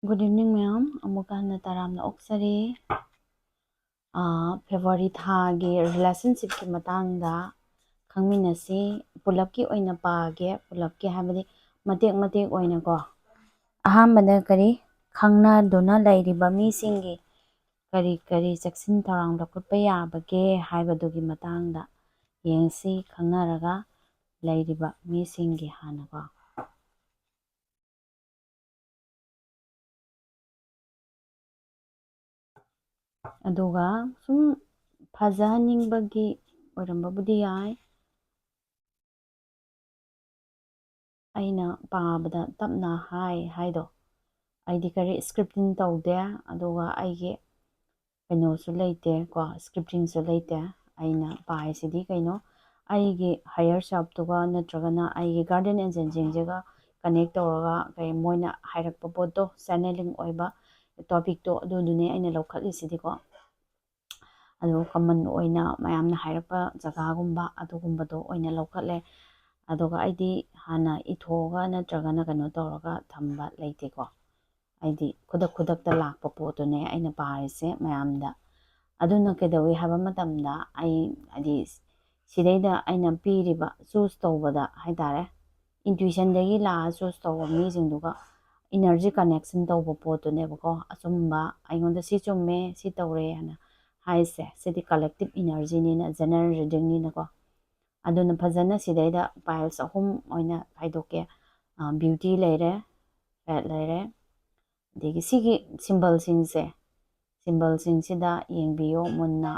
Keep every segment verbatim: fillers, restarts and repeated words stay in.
Good evening, ꯃꯌꯥꯝ꯫ ꯑꯃꯨꯛꯀ ꯍꯟꯅ ꯇꯔꯥꯝꯅ ꯑꯣꯛꯆꯔꯤ꯫ ꯑꯥ, February ꯊꯥꯒꯤ relationshipꯀꯤ ꯃꯇꯥꯡꯗ ꯈꯪꯃꯤꯟꯅꯁꯤ꯫ ꯄꯨꯂꯞꯀꯤ ꯑꯣꯏꯅ ꯄꯥꯒꯦ, ꯄꯨꯂꯞꯀꯤ ꯍꯥꯏꯕꯗꯤ ꯃꯇꯦꯛ ꯃꯇꯦꯛ ꯑꯣꯏꯅꯀꯣ꯫ ꯑꯍꯥꯟꯕꯗ ꯀꯔꯤ ꯈꯪꯅꯗꯨꯅ ꯂꯩꯔꯤꯕ ꯃꯤꯁꯤꯡꯒꯤ ꯀꯔꯤ ꯀꯔꯤ ꯆꯦꯛꯁꯤꯟ ꯊꯧꯔꯥꯡ ꯂꯧꯈꯠꯄ ꯌꯥꯕꯒꯦ ꯍꯥꯏꯕꯗꯨꯒꯤ ꯃꯇꯥꯡꯗ ꯌꯦꯡꯁꯤ, ꯈꯪꯅꯔꯒ ꯂꯩꯔꯤꯕ ꯃꯤꯁꯤꯡꯒꯤ ꯍꯥꯟꯅꯀꯣ꯫ ꯑꯗꯨꯒ ꯁꯨꯝ ꯐꯖꯍꯟꯅꯤꯡꯕꯒꯤ ꯑꯣꯏꯔꯝꯕꯕꯨꯗꯤ ꯌꯥꯏ꯫ ꯑꯩꯅ ꯄꯥꯕꯗ ꯇꯞꯅ ꯍꯥꯏ ꯍꯥꯏꯗꯣ, ꯑꯩꯗꯤ ꯀꯔꯤ scripting ꯇꯧꯗꯦ, ꯑꯗꯨꯒ ꯑꯩꯒꯤ ꯀꯩꯅꯣꯁꯨ ꯂꯩꯇꯦ ꯀꯣ, scriptingꯁꯨ ꯂꯩꯇꯦ꯫ ꯑꯩꯅ ꯄꯥꯏꯁꯤꯗꯤ ꯀꯩꯅꯣ, ꯑꯩꯒꯤ higher selfꯇꯨꯒ ꯅꯠꯇ꯭ꯔꯒꯅ ꯑꯩꯒꯤ guardian angelꯁꯤꯡꯁꯤꯒ connect ꯇꯧꯔꯒ ꯀꯩ ꯃꯣꯏꯅ ꯍꯥꯏꯔꯛꯄ ꯄꯣꯠꯇꯣ, channeling ꯑꯣꯏꯕ topicꯇꯣ, ꯑꯗꯨꯗꯨꯅꯦ ꯑꯩꯅ ꯂꯧꯈꯠꯂꯤꯁꯤꯗꯤꯀꯣ꯫ ꯑꯗꯨꯒ common ꯑꯣꯏꯅ ꯃꯌꯥꯝꯅ ꯍꯥꯏꯔꯛꯄ ꯖꯒꯥꯒꯨꯝꯕ ꯑꯗꯨꯒꯨꯝꯕꯗꯣ ꯑꯣꯏꯅ ꯂꯧꯈꯠꯂꯦ꯫ ꯑꯗꯨꯒ ꯑꯩꯗꯤ ꯍꯥꯟꯅ ꯏꯊꯣꯛꯑꯒ ꯅꯠꯇ꯭ꯔꯒꯅ ꯀꯩꯅꯣ ꯇꯧꯔꯒ ꯊꯝꯕ ꯂꯩꯇꯦꯀꯣ꯫ ꯑꯩꯗꯤ ꯈꯨꯗꯛ ꯈꯨꯗꯛꯇ ꯂꯥꯛꯄ ꯄꯣꯠꯇꯨꯅꯦ ꯑꯩꯅ ꯄꯥꯔꯤꯁꯦ ꯃꯌꯥꯝꯗ꯫ ꯑꯗꯨꯅ ꯀꯩꯗꯧꯏ ꯍꯥꯏꯕ ꯃꯇꯝꯗ ꯑꯩ, ꯍꯥꯏꯗꯤ, ꯁꯤꯗꯩꯗ ꯑꯩꯅ ꯄꯤꯔꯤꯕ choose ꯇꯧꯕꯗ ꯍꯥꯏ ꯇꯥꯔꯦ, intuitionꯗꯒꯤ ꯂꯥꯛꯑ choose ꯇꯧꯕ ꯃꯤꯁꯤꯡꯗꯨꯒ energy connection ꯇꯧꯕ ꯄꯣꯠꯇꯨꯅꯦꯕꯀꯣ꯫ ꯑꯆꯨꯝꯕ, ꯑꯩꯉꯣꯟꯗ ꯁꯤ ꯆꯨꯝꯃꯦ, ꯁꯤ ꯇꯧꯔꯦ ꯍꯥꯏꯅ ꯍꯥꯏꯁꯦ, ꯁꯤꯗꯤ collective energyꯅꯤꯅ, general readingꯅꯤꯅꯀꯣ꯫ ꯑꯗꯨꯅ ꯐꯖꯅ ꯁꯤꯗꯩꯗ piles ꯑꯍꯨꯝ ꯑꯣꯏꯅ ꯈꯥꯏꯗꯣꯛꯀꯦ꯫ ꯑ, beauty ꯂꯩꯔꯦ, red ꯂꯩꯔꯦ, ꯑꯗꯒꯤ ꯁꯤꯒꯤ symbolꯁꯤꯡꯁꯦ, symbolꯁꯤꯡꯁꯤꯗ ꯌꯦꯡꯕꯤꯌꯣ ꯃꯨꯟꯅ,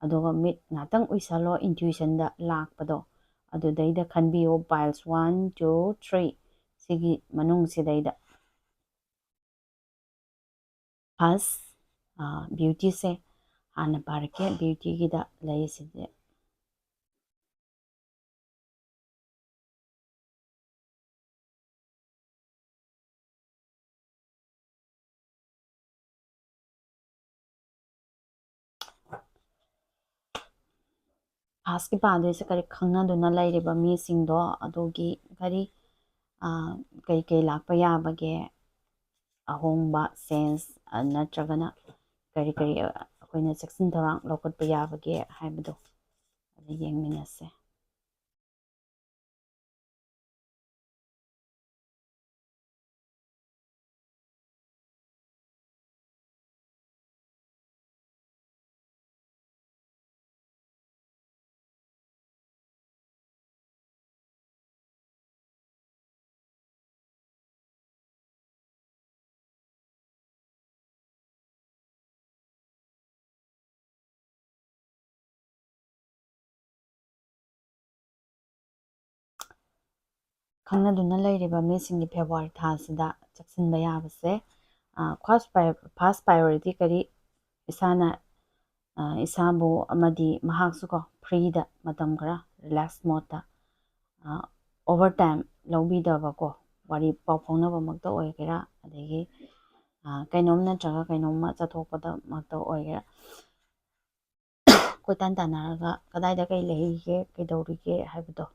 ꯑꯗꯨꯒ ꯃꯤꯠ ꯉꯥꯛꯇꯪ ꯎꯏꯁꯜꯂꯣ intuitionꯗ ꯂꯥꯛꯄꯗꯣ, ꯑꯗꯨꯗꯩꯗ ꯈꯟꯕꯤꯌꯣ, piles one, two, three ꯁꯤꯒꯤ ꯃꯅꯨꯡꯁꯤꯗꯩꯗ꯫ First, ꯑ, beautyꯁꯦ ꯍꯥꯟꯅ ꯄꯥꯔꯛꯀꯦ꯫ Beautyꯒꯤꯗ ꯂꯩꯔꯤꯁꯤꯗꯤ firstꯀꯤ ꯄꯥꯗꯣꯏꯁꯦ ꯀꯔꯤ, ꯈꯪꯅꯗꯨꯅ ꯂꯩꯔꯤꯕ ꯃꯤꯁꯤꯡꯗꯣ ꯑꯗꯨꯒꯤ ꯀꯔꯤ, ꯑ, ꯀꯩ ꯀꯩ ꯂꯥꯛꯄ ꯌꯥꯕꯒꯦ? ꯑꯍꯣꯡꯕ, change, ꯑ, ꯅꯠꯇ꯭ꯔꯒꯅ ꯀꯔꯤ ꯀꯔꯤ, ꯑ, ꯑꯩꯈꯣꯏꯅ ꯆꯦꯛꯁꯤꯟ ꯊꯧꯔꯥꯡ ꯂꯧꯈꯠꯄ ꯌꯥꯕꯒꯦ ꯍꯥꯏꯕꯗꯣ ꯑꯗꯨ ꯌꯦꯡꯃꯤꯟꯅꯁꯦ꯫ ꯈꯪꯅꯗꯨꯅ ꯂꯩꯔꯤꯕ ꯃꯤꯁꯤꯡꯒꯤ ꯐꯦꯕ꯭ꯔꯨꯋꯥꯔꯤ ꯊꯥꯁꯤꯗ ꯆꯦꯛꯁꯤꯟꯕ ꯌꯥꯕꯁꯦ, ꯑ, first pri-, first priority ꯀꯔꯤ? ꯏꯁꯥꯅ, ꯑ, ꯏꯁꯥꯕꯨ ꯑꯃꯗꯤ ꯃꯍꯥꯛꯁꯨ ꯀꯣ, freeꯗ ꯃꯇꯝ ꯈꯔ relax modeꯇ, ꯑ, overtime ꯂꯧꯕꯤꯗꯕꯀꯣ, ꯋꯥꯔꯤ ꯄꯥꯎ ꯐꯥꯎꯅꯕꯃꯛꯇ ꯑꯣꯏꯒꯦꯔꯥ, ꯑꯗꯒꯤ, ꯑ, ꯀꯩꯅꯣꯝ ꯅꯠꯇ꯭ꯔꯒ ꯀꯩꯅꯣꯝꯃ ꯆꯠꯊꯣꯛꯄꯗꯃꯛꯇ ꯑꯣꯏꯒꯦꯔꯥ, ꯀꯣꯏꯇꯥꯟ ꯇꯥꯟꯅꯔꯒ ꯀꯗꯥꯏꯗ ꯀꯩ ꯂꯩꯔꯤꯒꯦ, ꯀꯩꯗꯧꯔꯤꯒꯦ ꯍꯥꯏꯕꯗꯣ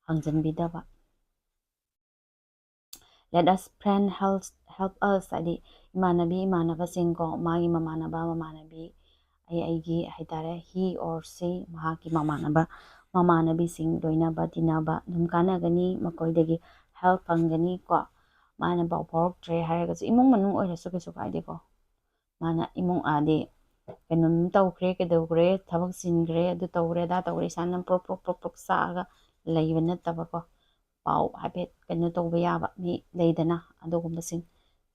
ꯍꯪꯖꯤꯟꯕꯤꯗꯕ꯫ Let us friend help, help us, ꯍꯥꯏꯗꯤ ꯏꯃꯥꯟꯅꯕꯤ ꯏꯃꯥꯟꯅꯕꯁꯤꯡꯀꯣ, ꯃꯥꯒꯤ ꯃꯃꯥꯟꯅꯕ ꯃꯃꯥꯟꯅꯕꯤ, ꯑꯩ ꯑꯩꯒꯤ ꯍꯥꯏꯇꯥꯔꯦ, he or she, ꯃꯍꯥꯛꯀꯤ ꯃꯃꯥꯟꯅꯕ ꯃꯃꯥꯟꯅꯕꯤꯁꯤꯡ ꯂꯣꯏꯅꯕ ꯇꯤꯟꯅꯕ ꯑꯗꯨꯝ ꯀꯥꯟꯅꯒꯅꯤ, ꯃꯈꯣꯏꯗꯒꯤ help ꯐꯪꯒꯅꯤ ꯀꯣ꯫ ꯃꯥꯅ ꯄꯥꯎ ꯐꯥꯎꯔꯛꯇ꯭ꯔꯦ ꯍꯥꯏꯔꯒꯁꯨ, ꯏꯃꯨꯡ ꯃꯅꯨꯡ ꯑꯣꯏꯔꯁꯨ ꯀꯩꯁꯨ ꯀꯥꯏꯗꯦꯀꯣ꯫ ꯃꯥꯅ ꯏꯃꯨꯡ ꯑꯥꯗꯤ ꯀꯩꯅꯣꯝ ꯇꯧꯈ꯭ꯔꯦ, ꯀꯩꯗꯧꯈ꯭ꯔꯦ, ꯊꯕꯛ ꯆꯤꯟꯈ꯭ꯔꯦ, ꯑꯗꯨ ꯇꯧꯈ꯭ꯔꯦ, ꯑꯗꯥ ꯇꯧꯈ꯭ꯔꯦ, ꯏꯁꯥꯅ ꯄ꯭ꯔꯣꯛ ꯄ꯭ꯔꯣꯛ ꯄ꯭ꯔꯣꯛ ꯄ꯭ꯔꯣꯛ ꯆꯥꯛꯑꯒ ꯂꯩꯕ ꯅꯠꯇꯕꯀꯣ꯫ ꯄꯥꯎ ꯍꯥꯏꯐꯦꯠ ꯀꯩꯅꯣ ꯇꯧꯕ ꯌꯥꯕ ꯃꯤ ꯂꯩꯗꯅ, ꯑꯗꯨꯒꯨꯝꯕꯁꯤꯡ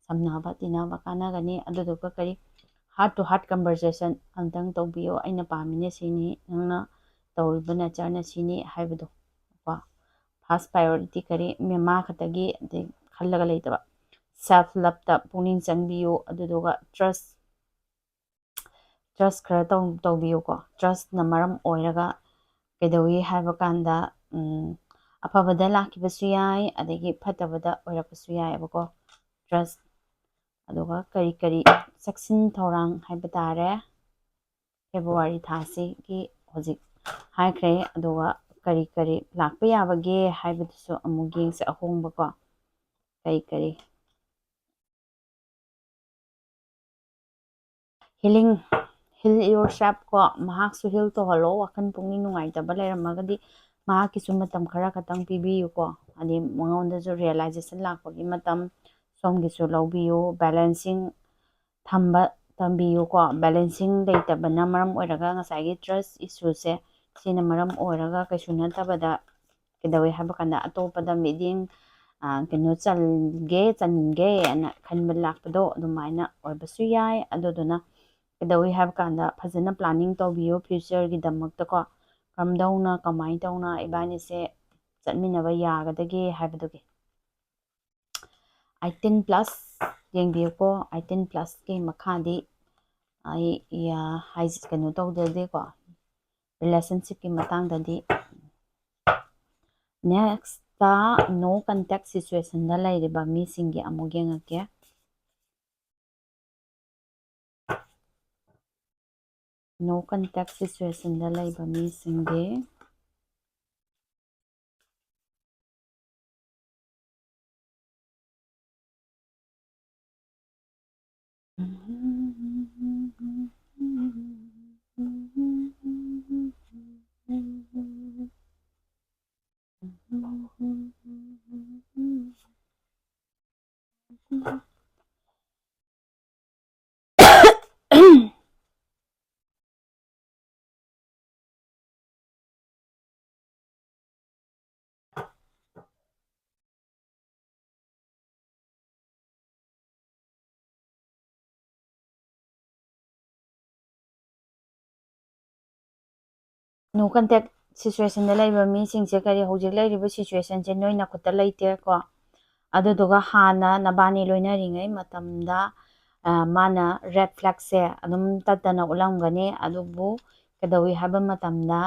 ꯁꯝꯅꯕ ꯇꯤꯟꯅꯕ ꯀꯥꯟꯅꯒꯅꯤ꯫ ꯑꯗꯨꯗꯨꯒ ꯀꯔꯤ, heart to heart conversation ꯑꯝꯇꯪ ꯇꯧꯕꯤꯌꯣ, "ꯑꯩꯅ ꯄꯥꯝꯃꯤꯅ ꯁꯤꯅꯤ, ꯅꯪꯅ ꯇꯧꯔꯤꯕ natureꯅ ꯁꯤꯅꯤ" ꯍꯥꯏꯕꯗꯣ ꯀꯣ꯫ First priority ꯀꯔꯤ, ꯃꯤ-, ꯃꯥ ꯈꯛꯇꯒꯤ ꯑꯗꯩ ꯈꯜꯂꯒ ꯂꯩꯇꯕ, self loveꯇ ꯄꯨꯛꯅꯤꯡ ꯆꯪꯕꯤꯌꯨ꯫ ꯑꯗꯨꯗꯨꯒ trust, trust ꯈꯔ ꯇꯧ-, ꯇꯧꯕꯤꯌꯨꯀꯣ꯫ Trustꯅ ꯃꯔꯝ ꯑꯣꯏꯔꯒ ꯀꯩꯗꯧꯏ ꯍꯥꯏꯕ ꯀꯥꯟꯗ, ꯎꯝ, ꯑꯐꯕꯗ ꯂꯥꯛꯈꯤꯕꯁꯨ ꯌꯥꯏ, ꯑꯗꯒꯤ ꯐꯠꯇꯕꯗ ꯑꯣꯏꯔꯛꯄꯁꯨ ꯌꯥꯏꯑꯕꯀꯣ꯫ Trust, ꯑꯗꯨꯒ ꯀꯔꯤ ꯀꯔꯤ ꯆꯦꯛꯁꯤꯟ ꯊꯧꯔꯥꯡ ꯍꯥꯏꯕ ꯇꯥꯔꯦ, ꯐꯦꯕ꯭ꯔꯨꯋꯥꯔꯤ ꯊꯥꯁꯤꯒꯤ ꯍꯧꯖꯤꯛ ꯍꯥꯏꯈ꯭ꯔꯦ꯫ ꯑꯗꯨꯒ ꯀꯔꯤ ꯀꯔꯤ ꯂꯥꯛꯄ ꯌꯥꯕꯒꯦ ꯍꯥꯏꯕꯗꯨꯁꯨ ꯑꯃꯨꯛ ꯌꯦꯡꯁꯦ, ꯑꯍꯣꯡꯕꯀꯣ꯫ ꯀꯔꯤ ꯀꯔꯤ Healing, heal yourself ꯀꯣ, ꯃꯍꯥꯛꯁꯨ heal ꯇꯧꯍꯜꯂꯣ꯫ ꯋꯥꯈꯜ ꯄꯨꯛꯅꯤꯡ ꯅꯨꯡꯉꯥꯏꯇꯕ ꯂꯩꯔꯝꯃꯒꯗꯤ ꯃꯍꯥꯛꯀꯤꯁꯨ ꯃꯇꯝ ꯈꯔ ꯈꯛꯇꯪ ꯄꯤꯕꯤꯌꯨꯀꯣ꯫ ꯍꯥꯏꯗꯤ ꯃꯉꯣꯟꯗꯁꯨ realization ꯂꯥꯛꯄꯒꯤ ꯃꯇꯝ ꯁꯣꯝꯒꯤꯁꯨ ꯂꯧꯕꯤꯌꯨ꯫ Balancing ꯊꯝꯕ ꯇꯝꯕꯤꯌꯨꯀꯣ꯫ Balancing ꯂꯩꯇꯕꯅ ꯃꯔꯝ ꯑꯣꯏꯔꯒ ꯉꯁꯥꯏꯒꯤ trust issueꯁꯦ, ꯁꯤꯅ ꯃꯔꯝ ꯑꯣꯏꯔꯒ ꯀꯩꯁꯨ ꯅꯠꯇꯕꯗ ꯀꯩꯗꯧꯋꯤ ꯍꯥꯏꯕ ꯀꯥꯟꯗ ꯑꯇꯣꯞꯄꯗ ꯃꯤꯠꯌꯦꯡ, ꯑ, ꯀꯩꯅꯣ ꯆꯜꯒꯦ, ꯆꯟꯒꯦ ꯍꯥꯏꯅ ꯈꯟꯕ ꯂꯥꯛꯄꯗꯣ ꯑꯗꯨꯃꯥꯏꯅ ꯑꯣꯏꯕꯁꯨ ꯌꯥꯏ꯫ ꯑꯗꯨꯗꯨꯅ ꯀꯩꯗꯧꯋꯤ ꯍꯥꯏꯕ ꯀꯥꯟꯗ ꯐꯖꯅ planning ꯇꯧꯕꯤꯌꯨ futureꯒꯤꯗꯃꯛꯇꯀꯣ꯫ ꯀꯝꯗꯧꯅ, ꯀꯃꯥꯏꯅ ꯇꯧꯅ ꯏꯕꯥꯅꯤꯁꯦ ꯆꯠꯃꯤꯟꯅꯕ ꯌꯥꯒꯗꯒꯦ ꯍꯥꯏꯕꯗꯨꯒꯤ꯫ Eighteen plus ꯌꯦꯡꯕꯤꯌꯨꯀꯣ꯫ Eighteen plusꯀꯤ ꯃꯈꯥꯗꯤ ꯑꯩ ꯌꯥ-, ꯍꯥꯏ-, ꯀꯩꯅꯣ ꯇꯧꯗ꯭ꯔꯗꯤꯀꯣ, relationshipꯀꯤ ꯃꯇꯥꯡꯗꯗꯤ꯫ Nextꯇ no contact situationꯗ ꯂꯩꯔꯤꯕ ꯃꯤꯁꯤꯡꯒꯤ ꯑꯃꯨꯛ ꯌꯦꯡꯉꯛꯀꯦ꯫ No contact situationꯗ ꯂꯩꯕ ꯃꯤꯁꯤꯡꯒꯤ꯫ No contact situationꯗ ꯂꯩꯕ ꯃꯤꯁꯤꯡꯁꯦ ꯀꯔꯤ, ꯍꯧꯖꯤꯛ ꯂꯩꯔꯤꯕ situationꯁꯦ ꯅꯣꯏ ꯅꯈꯨꯠꯇ ꯂꯩꯇꯦꯀꯣ꯫ ꯑꯗꯨꯗꯨꯒ ꯍꯥꯟꯅ ꯅꯕꯥꯅꯤ ꯂꯣꯏꯅꯔꯤꯉꯩ ꯃꯇꯝꯗ, ꯑ, ꯃꯥꯅ red flagꯁꯦ ꯑꯗꯨꯝ ꯇꯠꯇꯅ ꯎꯠꯂꯝꯒꯅꯤ꯫ ꯑꯗꯨꯕꯨ ꯀꯩꯗꯧꯏ ꯍꯥꯏꯕ ꯃꯇꯝꯗ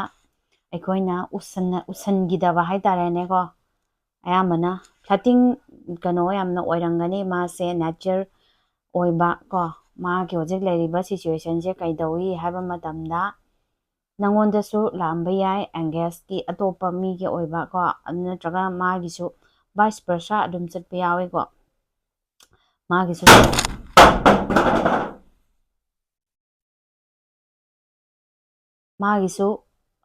ꯑꯩꯈꯣꯏꯅ ꯎꯁꯟꯅ-, ꯎꯁꯟꯈꯤꯗꯕ ꯍꯥꯏꯇꯥꯔꯦꯅꯦꯀꯣ꯫ ꯑꯌꯥꯝꯕꯅ flirting ꯀꯩꯅꯣ ꯌꯥꯝꯅ ꯑꯣꯏꯔꯝꯒꯅꯤ꯫ ꯃꯥꯁꯦ nature ꯑꯣꯏꯕ ꯀꯣ, ꯃꯥꯒꯤ ꯍꯧꯖꯤꯛ ꯂꯩꯔꯤꯕ situationꯁꯦ ꯀꯩꯗꯧꯏ ꯍꯥꯏꯕ ꯃꯇꯝꯗ ꯅꯪꯉꯣꯟꯗꯁꯨ ꯂꯥꯛꯑꯝꯕ ꯌꯥꯏ, engageꯀꯤ ꯑꯇꯣꯞꯄ ꯃꯤꯒꯤ ꯑꯣꯏꯕ ꯀꯣ, ꯑꯗꯨ ꯅꯠꯇ꯭ꯔꯒ ꯃꯥꯒꯤꯁꯨ vice versa ꯑꯗꯨꯝ ꯆꯠꯄ ꯌꯥꯎꯏꯀꯣ꯫ ꯃꯥꯒꯤꯁꯨ ꯃꯥꯒꯤꯁꯨ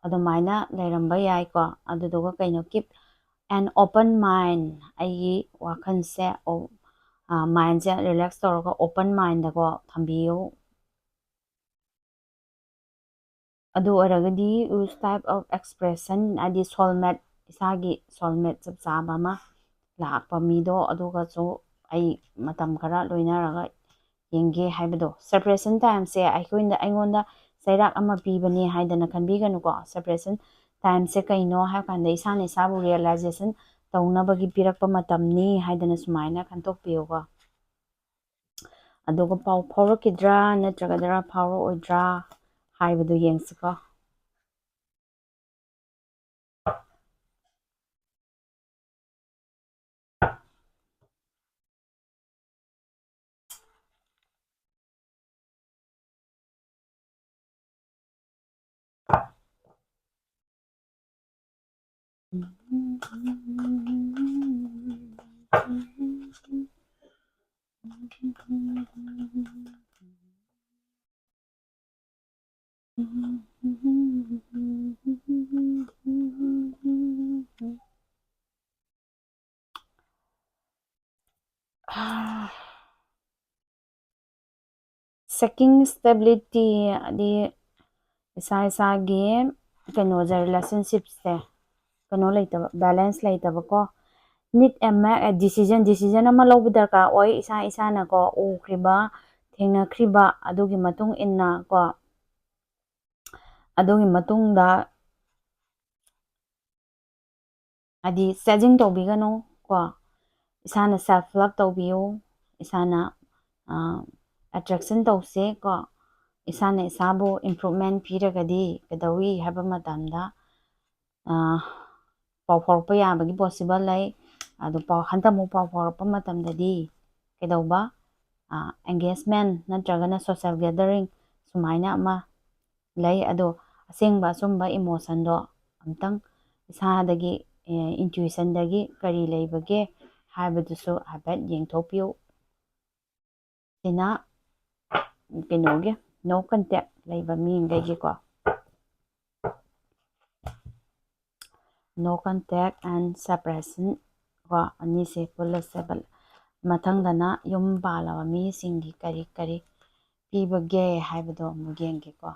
ꯑꯗꯨꯃꯥꯏꯅ ꯂꯩꯔꯝꯕ ꯌꯥꯏꯀꯣ꯫ ꯑꯗꯨꯗꯨꯒ ꯀꯩꯅꯣ, keep an open mind, ꯑꯩꯒꯤ ꯋꯥꯈꯜꯁꯦ, mindꯁꯦ relax ꯇꯧꯔꯒ open mindꯗꯀꯣ ꯊꯝꯕꯤꯌꯨ꯫ ꯑꯗꯨ ꯑꯣꯏꯔꯒꯗꯤ use type of expression, ꯍꯥꯏꯗꯤ soulmate, ꯏꯁꯥꯒꯤ soulmate ꯆꯞ ꯆꯥꯕ ꯑꯃ ꯂꯥꯛꯄ ꯃꯤꯗꯣ, ꯑꯗꯨꯒꯁꯨ ꯑꯩ ꯃꯇꯝ ꯈꯔ ꯂꯣꯏꯅꯔꯒ ꯌꯦꯡꯒꯦ ꯍꯥꯏꯕꯗꯣ꯫ Separation timeꯁꯦ ꯑꯩꯈꯣꯏꯅ, ꯑꯩꯉꯣꯟꯗ ꯆꯩꯔꯥꯛ ꯑꯃ ꯄꯤꯕꯅꯤ ꯍꯥꯏꯗꯅ ꯈꯟꯕꯤꯒꯅꯨꯀꯣ꯫ Separation timeꯁꯦ ꯀꯩꯅꯣ ꯍꯥꯏꯕ ꯀꯥꯟꯗ ꯏꯁꯥꯅ ꯏꯁꯥꯕꯨ realization ꯇꯧꯅꯕꯒꯤ ꯄꯤꯔꯛꯄ ꯃꯇꯝꯅꯤ ꯍꯥꯏꯗꯅ ꯁꯨꯃꯥꯏꯅ ꯈꯟꯗꯣꯛꯄꯤꯌꯨꯀꯣ꯫ ꯑꯗꯨꯒ ꯄꯥꯎ ꯐꯥꯎꯔꯛꯈꯤꯗ꯭ꯔꯥ ꯅꯠꯇ꯭ꯔꯒꯗꯅ ꯐꯥꯎꯔꯛꯑꯣꯏꯗ꯭ꯔꯥ ꯍꯥꯏꯕꯗꯨ ꯌꯦꯡꯁꯤꯀꯣ꯫ Seeking stability, ꯍꯥꯏꯗꯤ ꯏꯁꯥ ꯏꯁꯥꯒꯤ ꯀꯩꯅꯣꯁꯦ, relationshipꯁꯦ ꯀꯩꯅꯣ ꯂꯩꯇꯕ, balance ꯂꯩꯇꯕꯀꯣ꯫ Need a make a decision, decision ꯑꯃ ꯂꯧꯕ ꯗꯔꯀꯥꯔ ꯑꯣꯏ꯫ ꯏꯁꯥ ꯏꯁꯥꯅꯀꯣ ꯎꯈ꯭ꯔꯤꯕ, ꯊꯦꯡꯅꯈ꯭ꯔꯤꯕ ꯑꯗꯨꯒꯤ ꯃꯇꯨꯡ ꯏꯟꯅ ꯀꯣ, ꯑꯗꯨꯒꯤ ꯃꯇꯨꯡꯗ ꯍꯥꯏꯗꯤ chasing ꯇꯧꯕꯤꯒꯅꯨ ꯀꯣ꯫ ꯏꯁꯥꯅ self love ꯇꯧꯕꯤꯌꯨ꯫ ꯏꯁꯥꯅ attraction ꯇꯧꯁꯦ ꯀꯣ꯫ ꯏꯁꯥꯅ ꯏꯁꯥꯕꯨ improvement ꯄꯤꯔꯒꯗꯤ ꯀꯩꯗꯧꯏ ꯍꯥꯏꯕ ꯃꯇꯝꯗ, ꯄꯥꯎ ꯐꯥꯎꯔꯛꯄ ꯌꯥꯕꯒꯤ possible ꯂꯩ꯫ ꯑꯗꯨ ꯄꯥꯎ, ꯍꯟꯗꯛ ꯑꯃꯨꯛ ꯄꯥꯎ ꯐꯥꯎꯔꯛꯄ ꯃꯇꯝꯗꯗꯤ ꯀꯩꯗꯧꯕ, engagement ꯅꯠꯇ꯭ꯔꯒꯅ social gathering ꯁꯨꯃꯥꯏꯅ ꯑꯃ ꯂꯩ꯫ ꯑꯗꯣ ꯑꯁꯦꯡꯕ ꯑꯆꯨꯝꯕ emotionꯗꯣ ꯑꯝꯇꯪ ꯏꯁꯥꯗꯒꯤ, intuitionꯗꯒꯤ ꯀꯔꯤ ꯂꯩꯕꯒꯦ ꯍꯥꯏꯕꯗꯨꯁꯨ ꯍꯥꯏꯐꯦꯠ ꯌꯦꯡꯊꯣꯛꯄꯤꯌꯨ꯫ ꯁꯤꯅ ꯀꯩꯅꯣꯒꯤ no contact ꯂꯩꯕ ꯃꯤꯈꯩꯒꯤꯀꯣ꯫ No contact and separation ꯀꯣ, ꯑꯅꯤꯁꯦ ꯄꯨꯜꯂꯁꯦꯕ꯫ ꯃꯊꯪꯗꯅ ꯌꯨꯝ ꯄꯥꯜꯂꯕ ꯃꯤꯁꯤꯡꯒꯤ ꯀꯔꯤ ꯀꯔꯤ ꯄꯤꯕꯒꯦ ꯍꯥꯏꯕꯗꯣ ꯑꯃꯨꯛ ꯌꯦꯡꯒꯦꯀꯣ꯫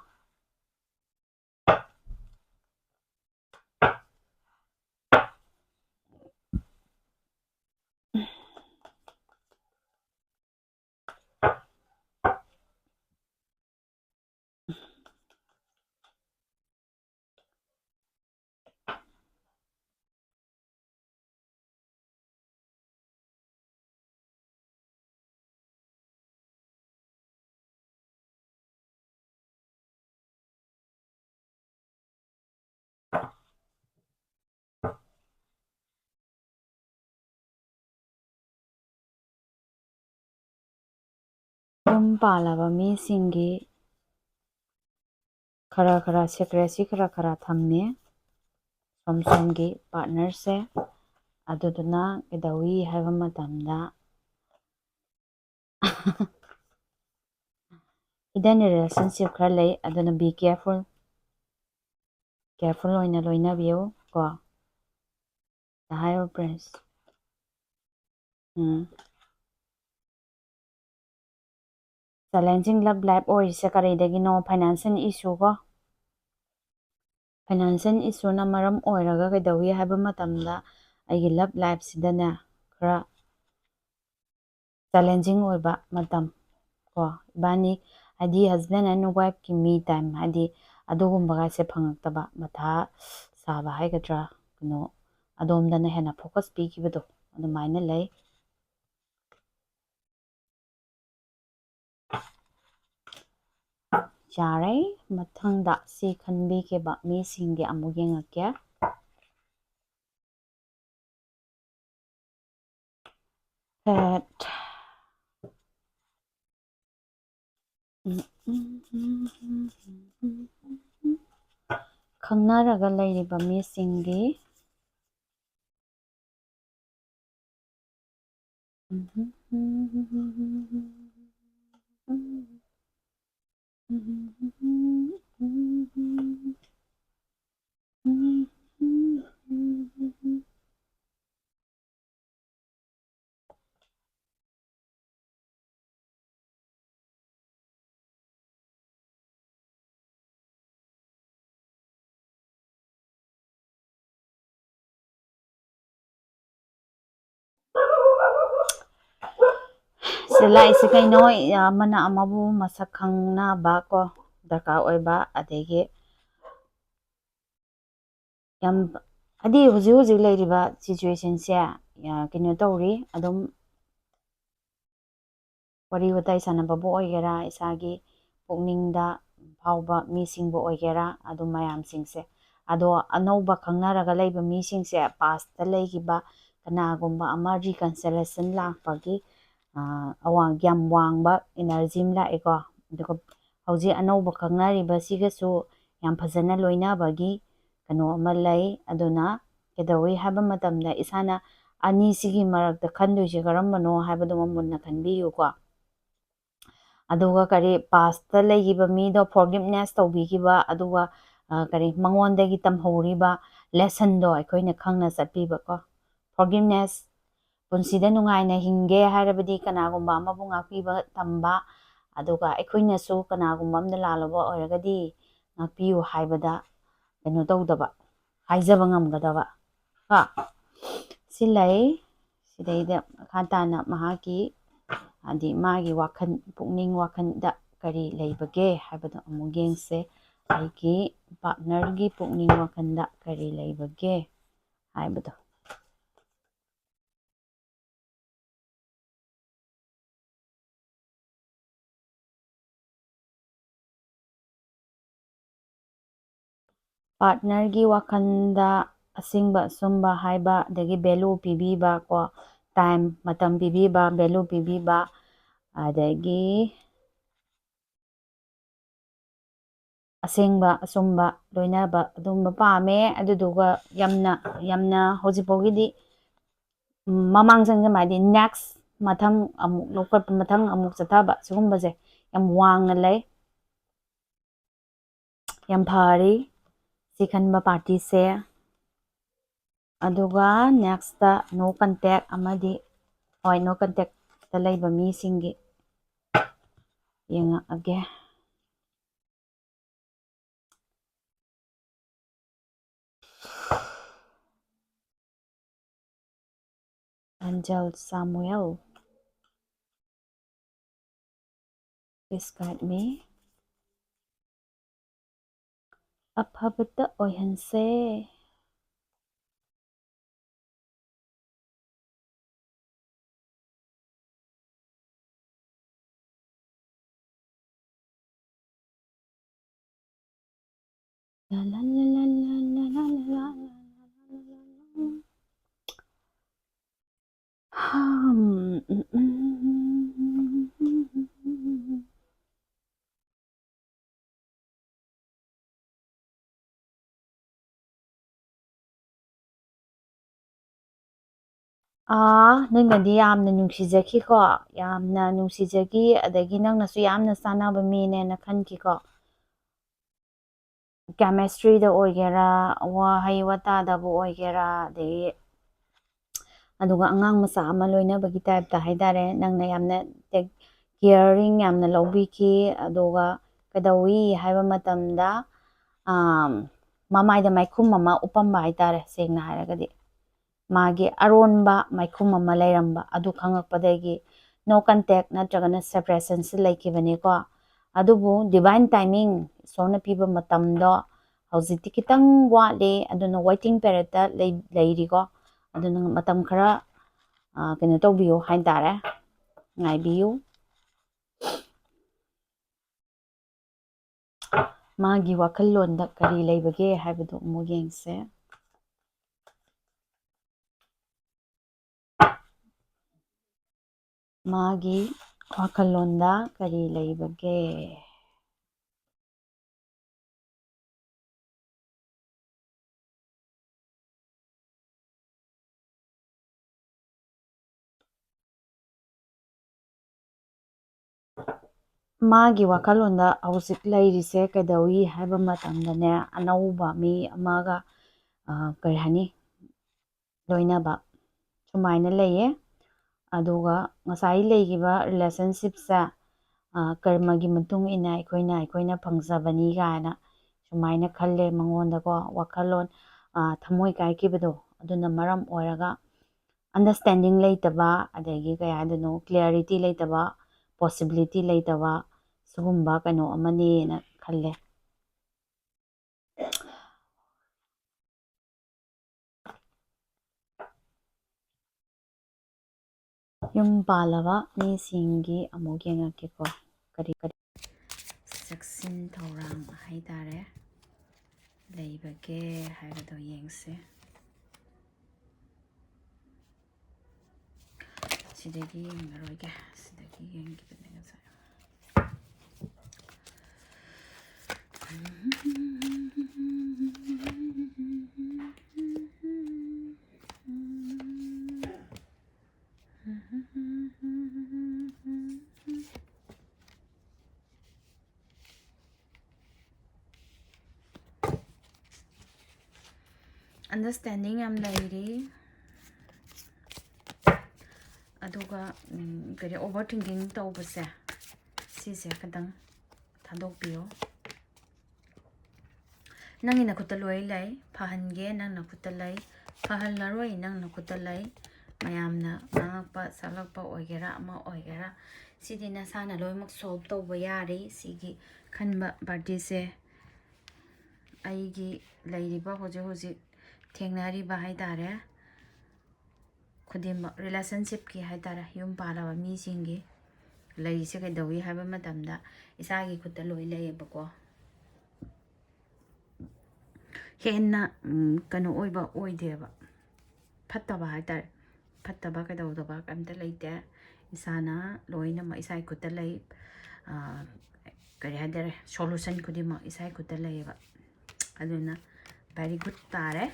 ꯌꯨꯝ ꯄꯥꯜꯂꯕ ꯃꯤꯁꯤꯡꯒꯤ ꯈꯔ ꯈꯔ secrecy ꯈꯔ ꯈꯔ ꯊꯝꯃꯦ, ꯁꯣꯝ ꯁꯣꯝꯒꯤ partnerꯁꯦ꯫ ꯑꯗꯨꯗꯨꯅ ꯀꯩꯗꯧꯏ ꯍꯥꯏꯕ ꯃꯇꯝꯗ, hidden relationship ꯈꯔ ꯂꯩ, ꯑꯗꯨꯅ be careful, careful ꯑꯣꯏꯅ ꯂꯣꯏꯅꯕꯤꯌꯨ ꯀꯣ꯫ The High Priest꯫ Um. Challenging love life ꯑꯣꯏꯔꯤꯁꯦ ꯀꯔꯤꯗꯒꯤꯅꯣ? Financial issue ꯀꯣ꯫ Financial issueꯅ ꯃꯔꯝ ꯑꯣꯏꯔꯒ ꯀꯩꯗꯧꯏ ꯍꯥꯏꯕ ꯃꯇꯝꯗ, ꯑꯩꯒꯤ love lifeꯁꯤꯗꯅꯦ, ꯈꯔ challenging ꯑꯣꯏꯕ ꯃꯇꯝ ꯀꯣ, ꯏꯕꯥꯅꯤ ꯍꯥꯏꯗꯤ husband and wifeꯀꯤ me time ꯍꯥꯏꯗꯤ ꯑꯗꯨꯒꯨꯝꯕꯒꯁꯦ ꯐꯪꯉꯛꯇꯕ, ꯃꯊꯥ ꯁꯥꯕ ꯍꯥꯏꯒꯗ꯭ꯔꯥ, ꯀꯩꯅꯣ, ꯑꯗꯣꯝꯗꯅ ꯍꯦꯟꯅ focus ꯄꯤꯈꯤꯕꯗꯣ ꯑꯗꯨꯃꯥꯏꯅ ꯂꯩ꯫ ꯌꯥꯔꯦ꯫ ꯃꯊꯪꯗ ꯁꯤ ꯈꯟꯕꯤꯈꯤꯕ ꯃꯤꯁꯤꯡꯒꯤ ꯑꯃꯨꯛ ꯌꯦꯡꯉꯛꯀꯦ꯫ That ꯈꯪꯅꯔꯒ ꯂꯩꯔꯤꯕ ꯃꯤꯁꯤꯡꯒꯤ ꯂꯥꯛꯏꯁꯦ ꯀꯩꯅꯣ? ꯑꯃꯅ ꯑꯃꯕꯨ ꯃꯁꯛ ꯈꯪꯅꯕ ꯀꯣ ꯗꯔꯀꯥꯔ ꯑꯣꯏꯕ, ꯑꯗꯒꯤ ꯌꯥꯝ, ꯍꯥꯏꯗꯤ ꯍꯧꯖꯤꯛ ꯍꯧꯖꯤꯛ ꯂꯩꯔꯤꯕ situationꯁꯦ, ꯀꯩꯅꯣ ꯇꯧꯔꯤ, ꯑꯗꯨꯝ ꯋꯥꯔꯤ ꯋꯥꯇꯥꯏ ꯁꯥꯟꯅꯕꯕꯨ ꯑꯣꯏꯒꯦꯔꯥ, ꯏꯁꯥꯒꯤ ꯄꯨꯛꯅꯤꯡꯗ ꯐꯥꯎꯕ ꯃꯤꯁꯤꯡꯕꯨ ꯑꯣꯏꯒꯦꯔꯥ, ꯑꯗꯨ ꯃꯌꯥꯝꯁꯤꯡꯁꯦ꯫ ꯑꯗꯣ ꯑꯅꯧꯕ ꯈꯪꯅꯔꯒ ꯂꯩꯕ ꯃꯤꯁꯤꯡꯁꯦ, pastꯇ ꯂꯩꯈꯤꯕ ꯀꯅꯥꯒꯨꯝꯕ ꯑꯃ reconciliation ꯂꯥꯛꯄꯒꯤ, ꯑꯋꯥꯡ, ꯌꯥꯝ ꯋꯥꯡꯕ energy ꯑꯃ ꯂꯥꯛꯑꯦꯀꯣ꯫ ꯑꯗꯨꯒ ꯍꯧꯖꯤꯛ ꯑꯅꯧꯕ ꯈꯪꯅꯔꯤꯕꯁꯤꯒꯁꯨ ꯌꯥꯝ ꯐꯖꯅ ꯂꯣꯏꯅꯕꯒꯤ ꯀꯩꯅꯣ ꯑꯃ ꯂꯩ꯫ ꯑꯗꯨꯅ ꯀꯩꯗꯧꯏ ꯍꯥꯏꯕ ꯃꯇꯝꯗ, ꯏꯁꯥꯅ ꯑꯅꯤꯁꯤꯒꯤ ꯃꯔꯛꯇ ꯈꯟꯗꯣꯏꯁꯦ ꯀꯔꯝꯕꯅꯣ ꯍꯥꯏꯕꯗꯨꯃ ꯃꯨꯟꯅ ꯈꯟꯕꯤꯌꯨꯀꯣ꯫ ꯑꯗꯨꯒ ꯀꯔꯤ, pastꯇ ꯂꯩꯈꯤꯕ ꯃꯤꯗꯣ forgiveness ꯇꯧꯕꯤꯈꯤꯕ, ꯑꯗꯨꯒ, ꯀꯔꯤ, ꯃꯉꯣꯟꯗꯒꯤ ꯇꯝꯍꯧꯔꯤꯕ lessonꯗꯣ ꯑꯩꯈꯣꯏꯅ ꯈꯪꯅ ꯆꯠꯄꯤꯕꯀꯣ꯫ Forgiveness, ꯄꯨꯟꯁꯤꯗ ꯅꯨꯡꯉꯥꯏꯅ ꯍꯤꯡꯒꯦ ꯍꯥꯏꯔꯕꯗꯤ ꯀꯅꯥꯒꯨꯝꯕ ꯑꯃꯕꯨ ꯉꯥꯛꯄꯤꯕ ꯇꯝꯕ, ꯑꯗꯨꯒ ꯑꯩꯈꯣꯏꯅꯁꯨ ꯀꯅꯥꯒꯨꯝꯕ ꯑꯃꯗ ꯂꯥꯜꯂꯨꯕ ꯑꯣꯏꯔꯒꯗꯤ ꯉꯥꯛꯄꯤꯌꯨ ꯍꯥꯏꯕꯗ ꯀꯩꯅꯣ ꯇꯧꯗꯕ, ꯍꯥꯏꯖꯕ ꯉꯝꯒꯗꯕ꯫ ꯀꯣ? ꯁꯤ ꯂꯩ꯫ ꯁꯤꯗꯩꯗ ꯃꯈꯥ ꯇꯥꯅ ꯃꯍꯥꯛꯀꯤ, ꯍꯥꯏꯗꯤ ꯃꯥꯒꯤ ꯋꯥꯈꯜ, ꯄꯨꯛꯅꯤꯡ ꯋꯥꯈꯜꯗ ꯀꯔꯤ ꯂꯩꯕꯒꯦ ꯍꯥꯏꯕꯗꯣ ꯑꯃꯨꯛ ꯌꯦꯡꯁꯦ꯫ ꯑꯩꯒꯤ partnerꯒꯤ ꯄꯨꯛꯅꯤꯡ ꯋꯥꯈꯜꯗ ꯀꯔꯤ ꯂꯩꯕꯒꯦ ꯍꯥꯏꯕꯗꯣ꯫ Partnerꯒꯤ ꯋꯥꯈꯜꯗ ꯑꯁꯦꯡꯕ ꯑꯆꯨꯝꯕ ꯍꯥꯏꯕ, ꯑꯗꯒꯤ value ꯄꯤꯕꯤꯕ ꯀꯣ, time, ꯃꯇꯝ ꯄꯤꯕꯤꯕ, value ꯄꯤꯕꯤꯕ, ꯑꯗꯒꯤ ꯑꯁꯦꯡꯕ ꯑꯆꯨꯝꯕ ꯂꯣꯏꯅꯕ ꯑꯗꯨꯝꯕ ꯄꯥꯝꯃꯦ꯫ ꯑꯗꯨꯗꯨꯒ ꯌꯥꯝꯅ, ꯌꯥꯝꯅ ꯍꯧꯖꯤꯛꯐꯥꯎꯒꯤꯗꯤ, ꯎꯝ, ꯃꯃꯥꯡ ꯆꯪꯖꯟꯕ ꯍꯥꯏꯗꯤ next, ꯃꯊꯪ ꯑꯃꯨꯛ ꯂꯧꯈꯠꯄ, ꯃꯊꯪ ꯑꯃꯨꯛ ꯆꯠꯊꯕ, ꯁꯤꯒꯨꯝꯕꯁꯦ ꯌꯥꯝ ꯋꯥꯡꯅ ꯂꯩ꯫ ꯌꯥꯝ ꯐꯔꯤ ꯁꯤ ꯈꯟꯕ partyꯁꯦ꯫ ꯑꯗꯨꯒ nextꯇ no contact ꯑꯃꯗꯤ, ꯍꯣꯏ, no contactꯇ ꯂꯩꯕ ꯃꯤꯁꯤꯡꯒꯤ ꯌꯦꯡꯉꯛꯑꯒꯦ꯫ Angel Samuel꯫ Please guide me. ꯑꯐꯕꯇ ꯑꯣꯏꯍꯟꯁꯦ꯫ ꯑꯥ, ꯅꯪꯅꯗꯤ ꯌꯥꯝꯅ ꯅꯨꯡꯁꯤꯖꯈꯤꯀꯣ, ꯌꯥꯝꯅ ꯅꯨꯡꯁꯤꯖꯈꯤ, ꯑꯗꯒꯤ ꯅꯪꯅꯁꯨ ꯌꯥꯝꯅ ꯆꯥꯟꯅꯕ ꯃꯤꯅꯦꯅ ꯈꯟꯈꯤꯀꯣ꯫ Chemistryꯗ ꯑꯣꯏꯒꯦꯔꯥ, ꯋꯥꯍꯩ ꯋꯥꯇꯥꯗꯕꯨ ꯑꯣꯏꯒꯦꯔꯥ, ꯑꯗꯒꯤ ꯑꯗꯨꯒ ꯑꯉꯥꯡ ꯃꯆꯥ ꯑꯃ ꯂꯣꯏꯅꯕꯒꯤ typeꯇ ꯍꯥꯏꯇꯥꯔꯦ, ꯅꯪꯅ ꯌꯥꯝꯅ take caring ꯌꯥꯝꯅ ꯂꯧꯕꯤꯈꯤ꯫ ꯑꯗꯨꯒ ꯀꯩꯗꯧꯏ ꯍꯥꯏꯕ ꯃꯇꯝꯗ, ꯑꯥꯝ, ꯃꯃꯥꯏꯗ ꯃꯥꯏꯈꯨꯝ ꯑꯃ ꯎꯞꯄꯝꯕ ꯍꯥꯏꯇꯥꯔꯦ, ꯁꯦꯡꯅ ꯍꯥꯏꯔꯒꯗꯤ꯫ ꯃꯥꯒꯤ ꯑꯔꯣꯟꯕ ꯃꯥꯏꯈꯨꯝ ꯑꯃ ꯂꯩꯔꯝꯕ ꯑꯗꯨ ꯈꯪꯉꯛꯄꯗꯒꯤ no contact ꯅꯠꯇ꯭ꯔꯒꯅ separationꯁꯤ ꯂꯩꯈꯤꯕꯅꯤꯀꯣ꯫ ꯑꯗꯨꯕꯨ divine timing, ꯏꯁꯣꯔꯅ ꯄꯤꯕ ꯃꯇꯝꯗꯣ ꯍꯧꯖꯤꯛꯇꯤ ꯈꯤꯇꯪ ꯋꯥꯠꯂꯤ, ꯑꯗꯨꯅ waiting periodꯇ ꯂꯩ-, ꯂꯩꯔꯤꯀꯣ꯫ ꯑꯗꯨꯅ ꯃꯇꯝ ꯈꯔ, ꯑ, ꯀꯩꯅꯣ ꯇꯧꯕꯤꯌꯨ ꯍꯥꯏꯇꯥꯔꯦ, ꯉꯥꯏꯕꯤꯌꯨ꯫ ꯃꯥꯒꯤ ꯋꯥꯈꯜꯂꯣꯟꯗ ꯀꯔꯤ ꯂꯩꯕꯒꯦ ꯍꯥꯏꯕꯗꯨ ꯑꯃꯨꯛ ꯌꯦꯡꯁꯦ꯫ ꯃꯥꯒꯤ ꯋꯥꯈꯜꯂꯣꯟꯗ ꯀꯔꯤ ꯂꯩꯕꯒꯦ? ꯃꯥꯒꯤ ꯋꯥꯈꯜꯂꯣꯟꯗ ꯍꯧꯖꯤꯛ ꯂꯩꯔꯤꯁꯦ ꯀꯩꯗꯧꯏ ꯍꯥꯏꯕ ꯃꯇꯝꯗꯅꯦ, ꯑꯅꯧꯕ ꯃꯤ ꯑꯃꯒ, ꯑ, ꯀꯔꯤ ꯍꯥꯏꯅꯤ, ꯂꯣꯏꯅꯕ ꯁꯨꯃꯥꯏꯅ ꯂꯩꯌꯦ꯫ ꯑꯗꯨꯒ ꯉꯁꯥꯏ ꯂꯩꯈꯤꯕ relationshipꯁꯦ, ꯑ, ꯀꯔꯃꯒꯤ ꯃꯇꯨꯡ ꯏꯟꯅ ꯑꯩꯈꯣꯏꯅ, ꯑꯩꯈꯣꯏꯅ ꯐꯪꯖꯕꯅꯤ ꯀꯥꯏꯅ ꯁꯨꯃꯥꯏꯅ ꯈꯜꯂꯦ ꯃꯉꯣꯟꯗꯀꯣ, ꯋꯥꯈꯜꯂꯣꯟ, ꯑ, ꯊꯃꯣꯏ ꯀꯥꯏꯈꯤꯕꯗꯣ꯫ ꯑꯗꯨꯅ ꯃꯔꯝ ꯑꯣꯏꯔꯒ understanding ꯂꯩꯇꯕ, ꯑꯗꯒꯤ ꯀꯩ ꯍꯥꯏꯗꯣꯏꯅꯣ, clarity ꯂꯩꯇꯕ, possibility ꯂꯩꯇꯕ, ꯁꯤꯒꯨꯝꯕ ꯀꯩꯅꯣ ꯑꯃꯅꯦꯅ ꯈꯜꯂꯦ꯫ ꯌꯨꯝ ꯄꯥꯜꯂꯕ ꯃꯤꯁꯤꯡꯒꯤ ꯑꯃꯨꯛ ꯌꯦꯡꯉꯛꯀꯦꯀꯣ, ꯀꯔꯤ ꯀꯔꯤ ꯆꯦꯛꯁꯤꯟ ꯊꯧꯔꯥꯡ ꯍꯥꯏꯇꯥꯔꯦ ꯂꯩꯕꯒꯦ ꯍꯥꯏꯕꯗꯣ ꯌꯦꯡꯁꯦ꯫ ꯁꯤꯗꯒꯤ ꯌꯦꯡꯉꯔꯣꯏꯒꯦ, ꯁꯤꯗꯒꯤ ꯌꯦꯡꯈꯤꯕꯅꯦ ꯉꯁꯥꯏ꯫ Understanding ꯌꯥꯝ ꯂꯩꯔꯤ꯫ ꯑꯗꯨꯒ, ꯎꯝ, ꯀꯔꯤ, overthinking ꯇꯧꯕꯁꯦ, ꯁꯤꯁꯦ ꯈꯤꯇꯪ ꯊꯥꯗꯣꯛꯄꯤꯌꯣ꯫ ꯅꯪꯒꯤ ꯅꯈꯨꯠꯇ ꯂꯣꯏ ꯂꯩ꯫ ꯐꯍꯟꯒꯦ, ꯅꯪ ꯅꯈꯨꯠꯇ ꯂꯩ꯫ ꯐꯍꯜꯂꯔꯣꯏ, ꯅꯪ ꯅꯈꯨꯠꯇ ꯂꯩ꯫ ꯃꯌꯥꯝꯅ ꯉꯥꯡꯉꯛꯄ ꯁꯛꯂꯛꯄ ꯑꯣꯏꯒꯦꯔꯥ, ꯑꯃ ꯑꯣꯏꯒꯦꯔꯥ, ꯁꯤꯗꯤ ꯅꯁꯥꯅ ꯂꯣꯏꯅꯃꯛ solve ꯇꯧꯕ ꯌꯥꯔꯤ꯫ ꯁꯤꯒꯤ ꯈꯟꯕ party ꯁꯦ ꯑꯩꯒꯤ ꯂꯩꯔꯤꯕ, ꯍꯧꯖꯤꯛ ꯍꯧꯖꯤꯛ ꯊꯦꯡꯅꯔꯤꯕ ꯍꯥꯏꯇꯥꯔꯦ, ꯈꯨꯗꯤꯡꯃꯛ, relationship ꯀꯤ ꯍꯥꯏꯇꯥꯔꯦ, ꯌꯨꯝ ꯄꯥꯜꯂꯕ ꯃꯤꯁꯤꯡꯒꯤ ꯂꯩꯔꯤꯁꯦ ꯀꯩꯗꯧꯏ ꯍꯥꯏꯕ ꯃꯇꯝꯗ, ꯏꯁꯥꯒꯤ ꯈꯨꯠꯇ ꯂꯣꯏ ꯂꯩꯌꯦꯕꯀꯣ꯫ ꯍꯦꯟꯅ, ꯎꯝ, ꯀꯩꯅꯣ ꯑꯣꯏꯕ ꯑꯣꯏꯗꯦꯕ, ꯐꯠꯇꯕ ꯍꯥꯏꯇꯥꯔꯦ, ꯐꯠꯇꯕ ꯀꯩꯗꯧꯗꯕ ꯀꯩꯝꯇ ꯂꯩꯇꯦ꯫ ꯏꯁꯥꯅ ꯂꯣꯏꯅꯃꯛ ꯏꯁꯥꯒꯤ ꯈꯨꯠꯇ ꯂꯩ꯫ ꯑꯥ, ꯀꯔꯤ ꯍꯥꯏꯇꯥꯔꯦ, solution ꯈꯨꯗꯤꯡꯃꯛ ꯏꯁꯥꯒꯤ ꯈꯨꯠꯇ ꯂꯩꯌꯦꯕ꯫ ꯑꯗꯨꯅ very good ꯇꯥꯔꯦ꯫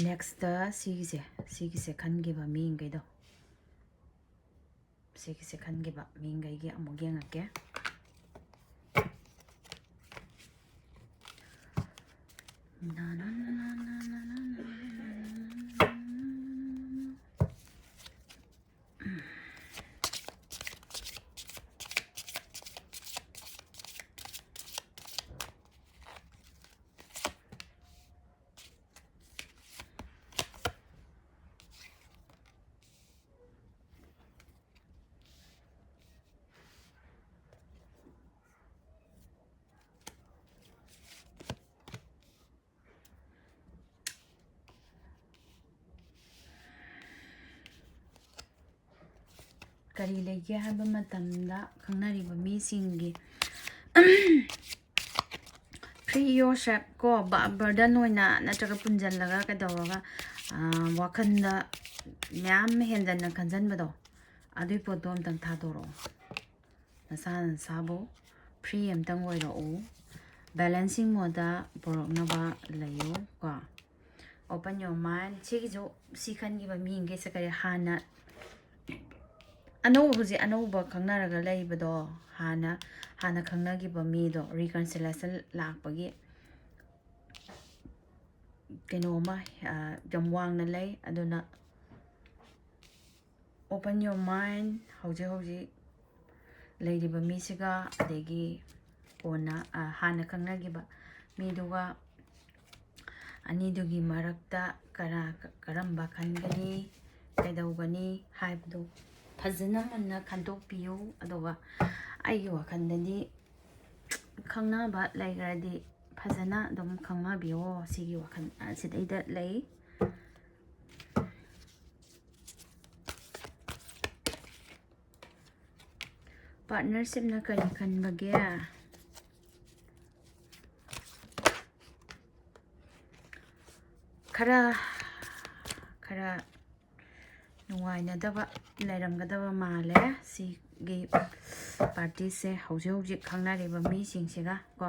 Next ꯁꯤꯒꯤꯁꯦ, ꯁꯤꯒꯤꯁꯦ ꯈꯟꯈꯤꯕ ꯃꯤꯈꯩꯗꯣ, ꯁꯤꯒꯤꯁꯦ ꯈꯟꯈꯤꯕ ꯃꯤꯈꯩꯒꯤ ꯑꯃꯨꯛ ꯌꯦꯡꯉꯛꯀꯦ꯫ ꯀꯔꯤ ꯂꯩꯒꯦ ꯍꯥꯏꯕ ꯃꯇꯝꯗ, ꯈꯪꯅꯔꯤꯕ ꯃꯤꯁꯤꯡꯒꯤ free yourself ꯀꯣ, ꯕ-, burden ꯑꯣꯏꯅ ꯅꯠꯇ꯭ꯔꯒ ꯄꯨꯟꯁꯤꯜꯂꯒ ꯀꯩꯗꯧꯔꯒ, ꯑꯥ, ꯋꯥꯈꯜꯗ ꯃꯌꯥꯝ ꯍꯦꯟꯖꯟꯅ ꯈꯟꯖꯟꯕꯗꯣ, ꯑꯗꯨꯏ ꯄꯣꯠꯇꯣ ꯑꯝꯇꯪ ꯊꯥꯗꯣꯔꯛꯑꯣ꯫ ꯅꯁꯥ ꯅꯁꯥꯕꯨ free ꯑꯝꯇꯪ ꯑꯣꯏꯔꯛꯎ꯫ Balancing mode ꯄꯨꯔꯛꯅꯕ ꯂꯩꯌꯨ ꯀꯣ꯫ Open your mind꯫ ꯁꯤꯒꯤꯁꯨ, ꯁꯤ ꯈꯟꯈꯤꯕ ꯃꯤꯈꯩꯁꯦ ꯀꯔꯤ, ꯍꯥꯟꯅ ꯑꯅꯧꯕ, ꯍꯧꯖꯤꯛ ꯑꯅꯧꯕ ꯈꯪꯅꯔꯒ ꯂꯩꯕꯗꯣ, ꯍꯥꯟꯅ, ꯍꯥꯟꯅ ꯈꯪꯅꯈꯤꯕ ꯃꯤꯗꯣ reconciliation ꯂꯥꯛꯄꯒꯤ ꯀꯩꯅꯣꯝꯃ, ꯑ, ꯌꯥꯝ ꯋꯥꯡꯅ ꯂꯩ꯫ ꯑꯗꯨꯅ open your mind꯫ ꯍꯧꯖꯤꯛ ꯍꯧꯖꯤꯛ ꯂꯩꯔꯤꯕ ꯃꯤꯁꯤꯒ, ꯑꯗꯒꯤ ꯀꯣꯟꯅ, ꯑ, ꯍꯥꯟꯅ ꯈꯪꯅꯈꯤꯕ ꯃꯤꯗꯨꯒ, ꯑꯅꯤꯗꯨꯒꯤ ꯃꯔꯛꯇ ꯀꯔꯥ-, ꯀꯔꯝꯕ ꯈꯟꯒꯅꯤ, ꯀꯩꯗꯧꯒꯅꯤ ꯍꯥꯏꯕꯗꯨ ꯐꯖꯅ ꯃꯨꯟꯅ ꯈꯟꯗꯣꯛꯄꯤꯌꯨ꯫ ꯑꯗꯨꯒ ꯑꯩꯒꯤ ꯋꯥꯈꯜꯗꯗꯤ ꯈꯪꯅꯕ ꯂꯩꯈ꯭ꯔꯗꯤ ꯐꯖꯅ ꯑꯗꯨꯝ ꯈꯪꯅꯕꯤꯌꯣ꯫ ꯁꯤꯒꯤ ꯋꯥꯈꯜ ꯑꯁꯤꯗꯩꯗ ꯂꯩ꯫ Partnershipꯅ ꯀꯔꯤ ꯈꯟꯕꯒꯦ? ꯈꯔ, ꯈꯔ ꯅꯨꯡꯉꯥꯏꯅꯗꯕ ꯂꯩꯔꯝꯒꯗꯕ ꯃꯥꯜꯂꯦ ꯁꯤꯒꯤ partyꯁꯦ, ꯍꯧꯖꯤꯛ ꯍꯧꯖꯤꯛ ꯈꯪꯅꯔꯤꯕ ꯃꯤꯁꯤꯡꯁꯤꯒ ꯀꯣ꯫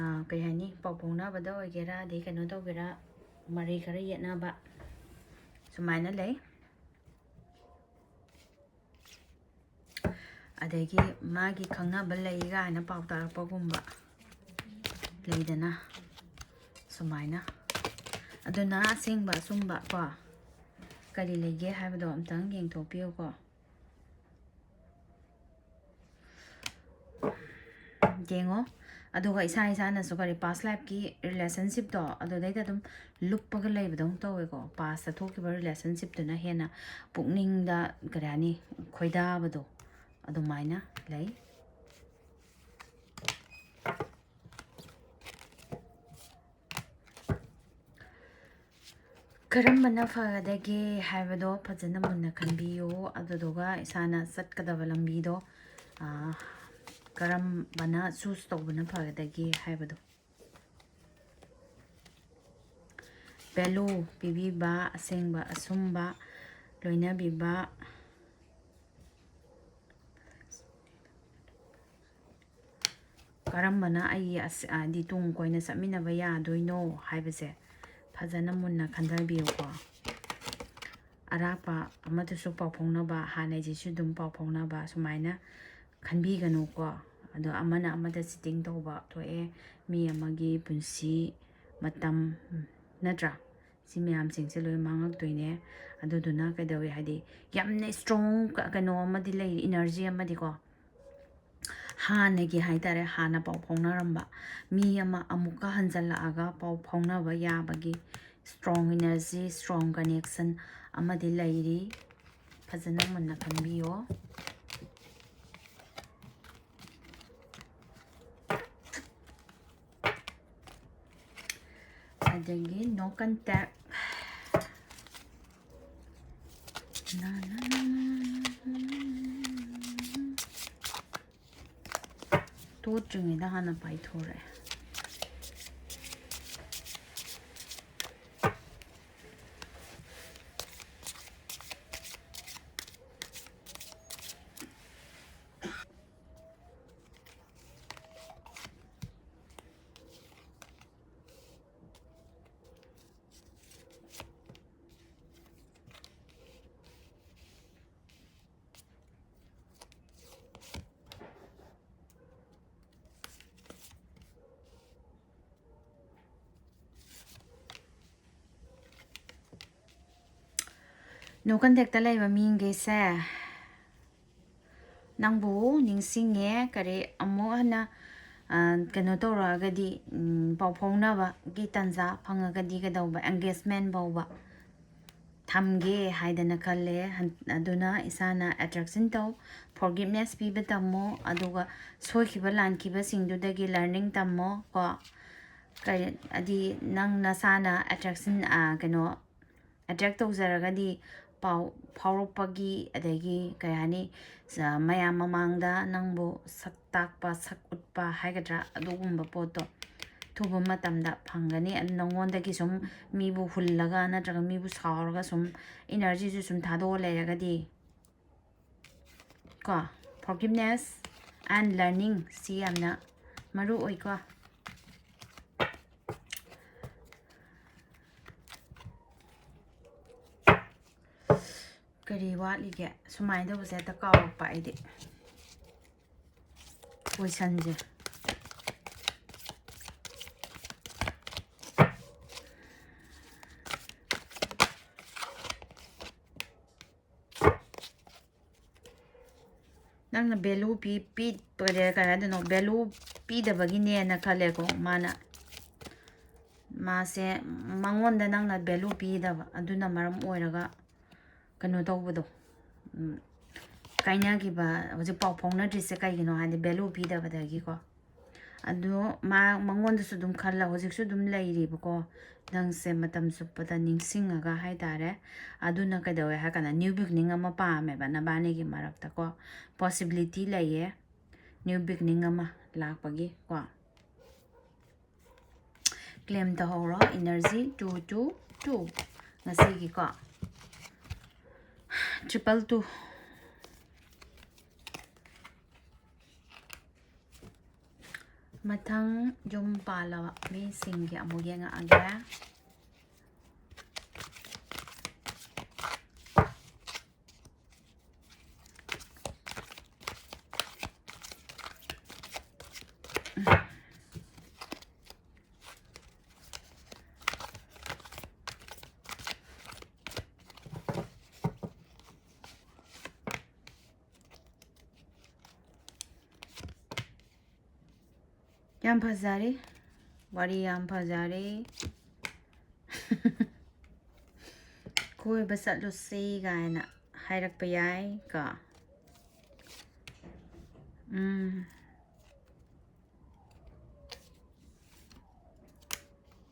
ꯑꯥ, ꯀꯩ ꯍꯥꯏꯅꯤ, ꯄꯥꯎ ꯐꯥꯎꯅꯕꯗ ꯑꯣꯏꯒꯦꯔꯥ, ꯑꯗꯩ ꯀꯩꯅꯣ ꯇꯧꯒꯦꯔꯥ, ꯃꯔꯩ ꯈꯔ ꯌꯦꯠꯅꯕ ꯁꯨꯃꯥꯏꯅ ꯂꯩ꯫ ꯑꯗꯒꯤ ꯃꯥꯒꯤ ꯈꯪꯅꯕ ꯂꯩ ꯀꯥꯏꯅ ꯄꯥꯎ ꯇꯥꯔꯛꯄꯒꯨꯝꯕ ꯂꯩꯗꯅ, ꯁꯨꯃꯥꯏꯅ꯫ ꯑꯗꯨꯅ ꯑꯁꯦꯡꯕ ꯑꯆꯨꯝꯕ ꯀꯣ, ꯀꯔꯤ ꯂꯩꯒꯦ ꯍꯥꯏꯕꯗꯣ ꯑꯝꯇꯪ ꯌꯦꯡꯊꯣꯛꯄꯤꯌꯨꯀꯣ꯫ ꯌꯦꯡꯉꯣ꯫ ꯑꯗꯨꯒ ꯏꯁꯥ ꯏꯁꯥꯅꯁꯨ ꯀꯔꯤ, past lifeꯀꯤ relationshipꯇꯣ ꯑꯗꯨꯗꯩꯗ ꯑꯗꯨꯝ ꯂꯨꯞꯄꯒ ꯂꯩꯕꯗꯧꯅ ꯇꯧꯋꯦꯀꯣ꯫ Pastꯇ ꯊꯣꯛꯈꯤꯕ relationshipꯇꯨꯅ ꯍꯦꯟꯅ ꯄꯨꯛꯅꯤꯡꯗ, ꯀꯔꯤ ꯍꯥꯏꯅꯤ, ꯈꯣꯏꯗꯥꯕꯗꯣ ꯑꯗꯨꯃꯥꯏꯅ ꯂꯩ꯫ ꯀꯔꯝꯕꯅ ꯐꯒꯗꯒꯦ ꯍꯥꯏꯕꯗꯣ ꯐꯖꯅ ꯃꯨꯟꯅ ꯈꯟꯕꯤꯌꯨ꯫ ꯑꯗꯨꯗꯨꯒ ꯏꯁꯥꯅ ꯆꯠꯀꯗꯕ ꯂꯝꯕꯤꯗꯣ, ꯑꯥ, ꯀꯔꯝꯕꯅ ꯆꯨꯁ ꯇꯧꯕꯅ ꯐꯒꯗꯒꯦ ꯍꯥꯏꯕꯗꯣ꯫ ꯚꯦꯂꯨ ꯄꯤꯕꯤꯕ, ꯑꯁꯦꯡꯕ, ꯑꯆꯨꯝꯕ ꯂꯣꯏꯅꯕꯤꯕ, ꯀꯔꯝꯕꯅ ꯑꯩꯒꯤ ꯑꯁ-, ꯍꯥꯏꯗꯤ ꯇꯨꯡ ꯀꯣꯏꯅ ꯆꯠꯃꯤꯟꯅꯕ ꯌꯥꯗꯣꯏꯅꯣ ꯍꯥꯏꯕꯁꯦ ꯐꯖꯅ ꯃꯨꯟꯅ ꯈꯟꯊꯕꯤꯌꯨꯀꯣ꯫ ꯑꯔꯥꯞꯄ ꯑꯃꯗꯁꯨ ꯄꯥꯎ ꯐꯥꯎꯅꯕ, ꯍꯥꯟꯅꯩꯁꯤꯁꯨ ꯑꯗꯨꯝ ꯄꯥꯎ ꯐꯥꯎꯅꯕ, ꯁꯨꯃꯥꯏꯅ ꯈꯟꯕꯤꯒꯅꯨꯀꯣ꯫ ꯑꯗꯣ ꯑꯃꯅ ꯑꯃꯗ ꯆꯤꯇꯤꯡ ꯇꯧꯕ ꯊꯣꯛꯑꯦ, ꯃꯤ ꯑꯃꯒꯤ ꯄꯨꯟꯁꯤ ꯃꯇꯝ, ꯅꯠꯇ꯭ꯔꯥ? ꯁꯤ ꯃꯌꯥꯝꯁꯤꯡꯁꯦ ꯂꯣꯏ ꯃꯥꯡꯉꯛꯇꯣꯏꯅꯦ꯫ ꯑꯗꯨꯗꯨꯅ ꯀꯩꯗꯧꯋꯤ ꯍꯥꯏꯗꯤ, ꯌꯥꯝꯅ ꯏꯁꯇ꯭ꯔꯣꯡ ꯀ-, ꯀꯩꯅꯣ ꯑꯃꯗꯤ ꯂꯩꯔꯤ, ꯏꯅꯔꯖꯤ ꯑꯃꯗꯤꯀꯣ꯫ ꯍꯥꯟꯅꯒꯤ ꯍꯥꯏ ꯇꯥꯔꯦ, ꯍꯥꯟꯅ ꯄꯥꯎ ꯐꯥꯎꯅꯔꯝꯕ ꯃꯤ ꯑꯃ ꯑꯃꯨꯛꯀ ꯍꯟꯖꯜꯂꯛꯑꯒ ꯄꯥꯎ ꯐꯥꯎꯅꯕ ꯌꯥꯕꯒꯤ ꯏꯁꯇ꯭ꯔꯣꯡ ꯏꯅꯔꯖꯤ, ꯏꯁꯇ꯭ꯔꯣꯡ ꯀꯅꯦꯛꯁꯟ ꯑꯃꯗꯤ ꯂꯩꯔꯤ꯫ ꯐꯖꯅ ꯃꯨꯟꯅ ꯈꯟꯕꯤꯌꯣ꯫ ꯑꯗꯒꯤ no contact꯫ ꯇꯣꯠꯇ꯭ꯔꯤꯉꯩꯗ ꯍꯥꯟꯅ ꯄꯥꯏꯊꯣꯔꯛꯑꯦ꯫ No contact ꯂꯩꯕ ꯃꯤꯈꯩꯁꯦ ꯅꯪꯕꯨ ꯅꯤꯡꯁꯤꯡꯉꯦ, ꯀꯔꯤ ꯑꯃꯨꯛ ꯍꯟꯅ, ꯑ, ꯀꯩꯅꯣ ꯇꯧꯔꯛꯑꯒꯗꯤ, ꯎꯝ, ꯄꯥꯎ ꯐꯥꯎꯅꯕꯒꯤ ꯇꯥꯟꯖꯥ ꯐꯪꯉꯒꯗꯤ ꯀꯩꯗꯧꯕ, engagement ꯐꯥꯎꯕ ꯊꯝꯒꯦ ꯍꯥꯏꯗꯅ ꯈꯜꯂꯦ꯫ ꯍꯟ-, ꯑꯗꯨꯅ ꯏꯁꯥꯅ attraction ꯇꯧ, forgiveness ꯄꯤꯕ ꯇꯝꯃꯣ, ꯑꯗꯨꯒ ꯁꯣꯏꯈꯤꯕ ꯂꯥꯟꯈꯤꯕꯁꯤꯡꯗꯨꯗꯒꯤ learning ꯇꯝꯃꯣ ꯀꯣ꯫ ꯀꯔꯤ, ꯑꯗꯤ ꯅꯪ ꯅꯁꯥꯅ attraction, ꯑ, ꯀꯩꯅꯣ, ꯑꯦꯇ꯭ꯔꯦꯛ ꯇꯧꯖꯔꯒꯗꯤ ꯄꯥꯎ ꯐꯥꯎꯔꯛꯄꯒꯤ, ꯑꯗꯒꯤ ꯀꯩ ꯍꯥꯏꯅꯤ, ꯃꯌꯥꯝ ꯃꯃꯥꯡꯗ ꯅꯪꯕꯨ ꯁꯛ ꯇꯥꯛꯄ, ꯁꯛ ꯎꯠꯄ ꯍꯥꯏꯒꯗ꯭ꯔꯥ, ꯑꯗꯨꯒꯨꯝꯕ ꯄꯣꯠꯇꯣ ꯑꯊꯨꯕ ꯃꯇꯝꯗ ꯐꯪꯒꯅꯤ꯫ ꯑꯗꯨ ꯅꯪꯉꯣꯟꯗꯒꯤ ꯁꯨꯝ ꯃꯤꯕꯨ ꯍꯨꯜꯂꯒ ꯅꯠꯇ꯭ꯔꯒ ꯃꯤꯕꯨ ꯁꯥꯎꯔꯒ ꯁꯨꯝ ꯏꯅꯔꯖꯤꯁꯨ ꯁꯨꯝ ꯊꯥꯗꯣꯛꯑ ꯂꯩꯔꯒꯗꯤ ꯀꯣ, forgiveness and learning ꯁꯤ ꯌꯥꯝꯅ ꯃꯔꯨ ꯑꯣꯏꯀꯣ꯫ ꯀꯔꯤ ꯋꯥꯠꯂꯤꯒꯦ? ꯁꯨꯃꯥꯏꯅ ꯇꯧꯕꯁꯦ ꯍꯦꯛꯇ ꯀꯥꯎꯔꯛꯄ ꯑꯩꯗꯤ꯫ ꯀꯣꯏꯁꯟꯁꯦ꯫ ꯅꯪꯅ ꯚꯦꯂꯨ ꯄꯤ ꯄꯤ ꯀꯔꯤ ꯀꯩ ꯍꯥꯏꯗꯣꯏꯅꯣ, ꯚꯦꯂꯨ ꯄꯤꯗꯕꯒꯤꯅꯦꯅ ꯈꯜꯂꯦꯀꯣ꯫ ꯃꯥꯅ ꯃꯥꯁꯦ, ꯃꯉꯣꯟꯗ ꯅꯪꯅ ꯚꯦꯂꯨ ꯄꯤꯗꯕ ꯑꯗꯨꯅ ꯃꯔꯝ ꯑꯣꯏꯔꯒ ꯀꯩꯅꯣ ꯇꯧꯕꯗꯣ, ꯎꯝ, ꯀꯥꯏꯅꯈꯤꯕ, ꯍꯧꯖꯤꯛ ꯄꯥꯎ ꯐꯥꯎꯅꯗ꯭ꯔꯤꯁꯦ ꯀꯩꯒꯤꯅꯣ ꯍꯥꯏꯗꯤ ꯚꯦꯂꯨ ꯄꯤꯗꯕꯗꯒꯤꯀꯣ꯫ ꯑꯗꯣ ꯃꯥ, ꯃꯉꯣꯟꯗꯁꯨ ꯑꯗꯨꯝ ꯈꯜꯂ ꯍꯧꯖꯤꯛꯁꯨ ꯑꯗꯨꯝ ꯂꯩꯔꯤꯕꯀꯣ꯫ ꯅꯪꯁꯦ ꯃꯇꯝ ꯆꯨꯞꯄꯗ ꯅꯤꯡꯁꯤꯡꯉꯒ ꯍꯥꯏꯇꯥꯔꯦ꯫ ꯑꯗꯨꯅ ꯀꯩꯗꯧꯋꯦ ꯍꯥꯏ ꯀꯥꯟꯗ ꯅ꯭ꯌꯨ ꯕꯤꯒꯤꯅꯤꯡ ꯑꯃ ꯄꯥꯝꯃꯦꯕ ꯅꯕꯥꯅꯤꯒꯤ ꯃꯔꯛꯇꯀꯣ꯫ ꯄꯣꯁꯤꯕꯤꯂꯤꯇꯤ ꯂꯩꯌꯦ ꯅ꯭ꯌꯨ ꯕꯤꯒꯤꯅꯤꯡ ꯑꯃ ꯂꯥꯛꯄꯒꯤ ꯀꯣ꯫ ꯀ꯭ꯂꯦꯝ ꯇꯧꯍꯧꯔꯣ꯫ ꯏꯅꯔꯖꯤ ꯇꯨ ꯇꯨ ꯇꯨ ꯉꯁꯤꯒꯤꯀꯣ꯫ Triple two. ꯃꯊꯪ ꯌꯨꯝ ꯄꯥꯜꯂꯕ ꯃꯤꯁꯤꯡꯒꯤ ꯑꯃꯨꯛ ꯌꯦꯡꯉꯛꯑꯒꯦ꯫ ꯌꯥꯝ ꯐꯖꯔꯦ, ꯋꯥꯔꯤ ꯌꯥꯝ ꯐꯖꯔꯦ꯫ ꯀꯣꯏꯕ ꯆꯠꯂꯨꯁꯤ ꯀꯥꯏꯅ ꯍꯥꯏꯔꯛꯄ ꯌꯥꯏ ꯀꯣ꯫ ꯎꯝ꯫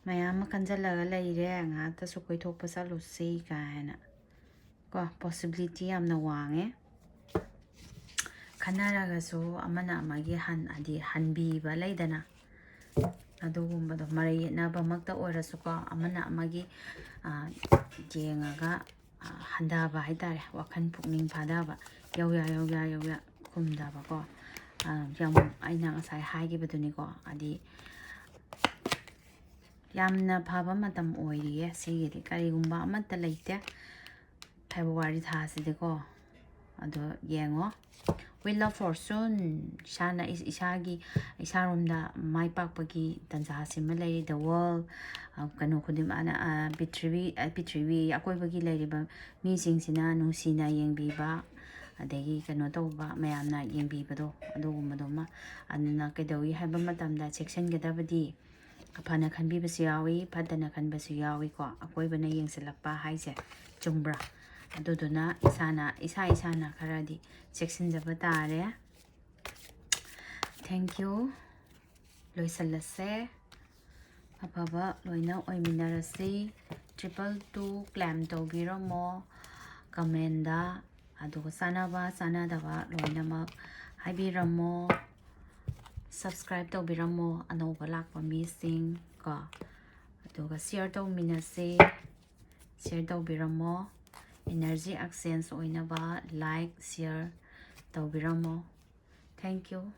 ꯃꯌꯥꯝ ꯑꯃ ꯈꯟꯖꯜꯂꯒ ꯂꯩꯔꯦ, ꯉꯥꯏꯍꯥꯛꯇꯁꯨ ꯀꯣꯏꯊꯣꯛꯄ ꯆꯠꯂꯨꯁꯤ ꯀꯥꯏꯅ ꯀꯣ, possibility ꯌꯥꯝꯅ ꯋꯥꯡꯉꯦ꯫ ꯈꯟꯅꯔꯒꯁꯨ ꯑꯃꯅ ꯑꯃꯒꯤ ꯍꯟ ꯍꯥꯏꯗꯤ ꯍꯟꯕꯤꯕ ꯂꯩꯗꯅ, ꯑꯗꯨꯒꯨꯝꯕꯗꯣ, ꯃꯔꯩ ꯌꯦꯠꯅꯕꯃꯛꯇ ꯑꯣꯏꯔꯁꯨꯀꯣ, ꯑꯃꯅ ꯑꯃꯒꯤ ꯌꯦꯡꯉꯒ ꯍꯟꯊꯕ ꯍꯥꯏꯇꯥꯔꯦ, ꯋꯥꯈꯜ ꯄꯨꯛꯅꯤꯡ ꯐꯥꯊꯕ, ꯌꯧꯌꯥ ꯌꯧꯌꯥ ꯌꯧꯌꯥ ꯈꯨꯝꯊꯕꯀꯣ꯫ ꯌꯥꯝ, ꯑꯩꯅ ꯉꯁꯥꯏ ꯍꯥꯏꯈꯤꯕꯗꯨꯅꯤꯀꯣ, ꯍꯥꯏꯗꯤ ꯌꯥꯝꯅ ꯐꯕ ꯃꯇꯝ ꯑꯣꯏꯔꯤꯌꯦ ꯁꯤꯒꯤꯗꯤ, ꯀꯔꯤꯒꯨꯝꯕ ꯑꯃꯠꯇ ꯂꯩꯇꯦ ꯐꯦꯕ꯭ꯔꯨꯋꯥꯔꯤ ꯊꯥꯁꯤꯗꯤꯀꯣ꯫ ꯑꯗꯣ ꯌꯦꯡꯉꯣ, Wheel of Fortune, ꯏꯁꯥꯅ ꯏꯁꯥꯒꯤ, ꯏꯁꯥꯔꯣꯝꯗ ꯃꯥꯏ ꯄꯥꯛꯄꯒꯤ ꯇꯥꯟꯖꯥꯁꯤꯃ ꯂꯩꯔꯤ꯫ The World, ꯀꯩꯅꯣ ꯈꯨꯗꯤꯡꯃꯛ, ꯄ꯭ꯔꯤꯊꯤꯕꯤ, ꯄ꯭ꯔꯤꯊꯤꯕꯤ ꯑꯀꯣꯏꯕꯒꯤ ꯂꯩꯔꯤꯕ ꯃꯤꯁꯤꯡꯁꯤꯅ ꯅꯨꯡꯁꯤꯅ ꯌꯦꯡꯕꯤꯕ, ꯑꯗꯒꯤ ꯀꯩꯅꯣ ꯇꯧꯕ, ꯃꯌꯥꯝꯅ ꯌꯦꯡꯕꯤꯕꯗꯣ, ꯑꯗꯨꯒꯨꯝꯕꯗꯨꯃ꯫ ꯑꯗꯨꯅ ꯀꯩꯗꯧꯏ ꯍꯥꯏꯕ ꯃꯇꯝꯗ ꯆꯦꯛꯁꯤꯟꯒꯗꯕꯗꯤ, ꯑꯐꯅ ꯈꯟꯕꯤꯕꯁꯨ ꯌꯥꯎꯏ, ꯐꯠꯇꯅ ꯈꯟꯕꯁꯨ ꯌꯥꯎꯏꯀꯣ꯫ ꯑꯀꯣꯏꯕꯅ ꯌꯦꯡꯁꯤꯜꯂꯛꯄ ꯍꯥꯏꯁꯦ ꯆꯨꯝꯕ꯭ꯔꯥ? ꯑꯗꯨꯗꯨꯅ ꯏꯁꯥꯅ, ꯏꯁꯥ ꯏꯁꯥꯅ ꯈꯔꯗꯤ ꯆꯦꯛꯁꯤꯟꯖꯕ ꯇꯥꯔꯦ꯫ Thank you꯫ ꯂꯣꯏꯁꯤꯜꯂꯁꯦ꯫ ꯑꯐꯕ ꯂꯣꯏꯅ ꯑꯣꯏꯃꯤꯟꯅꯔꯁꯤ꯫ Triple two claim ꯇꯧꯕꯤꯔꯝꯃꯣ comment ꯇ, ꯑꯗꯨꯒ ꯆꯥꯟꯅꯕ ꯆꯥꯟꯅꯗꯕ ꯂꯣꯏꯅꯃꯛ ꯍꯥꯏꯕꯤꯔꯝꯃꯣ꯫ Subscribe ꯇꯧꯕꯤꯔꯝꯃꯣ ꯑꯅꯧꯕ ꯂꯥꯛꯄ ꯃꯤꯁꯤꯡ ꯀꯣ꯫ ꯑꯗꯨꯒ share ꯇꯧꯃꯤꯟꯅꯁꯤ꯫ Share ꯇꯧꯕꯤꯔꯝꯃꯣ꯫ Energy exchange ꯑꯣꯏꯅꯕ like, share ꯇꯧꯕꯤꯔꯝꯃꯣ꯫ Thank you꯫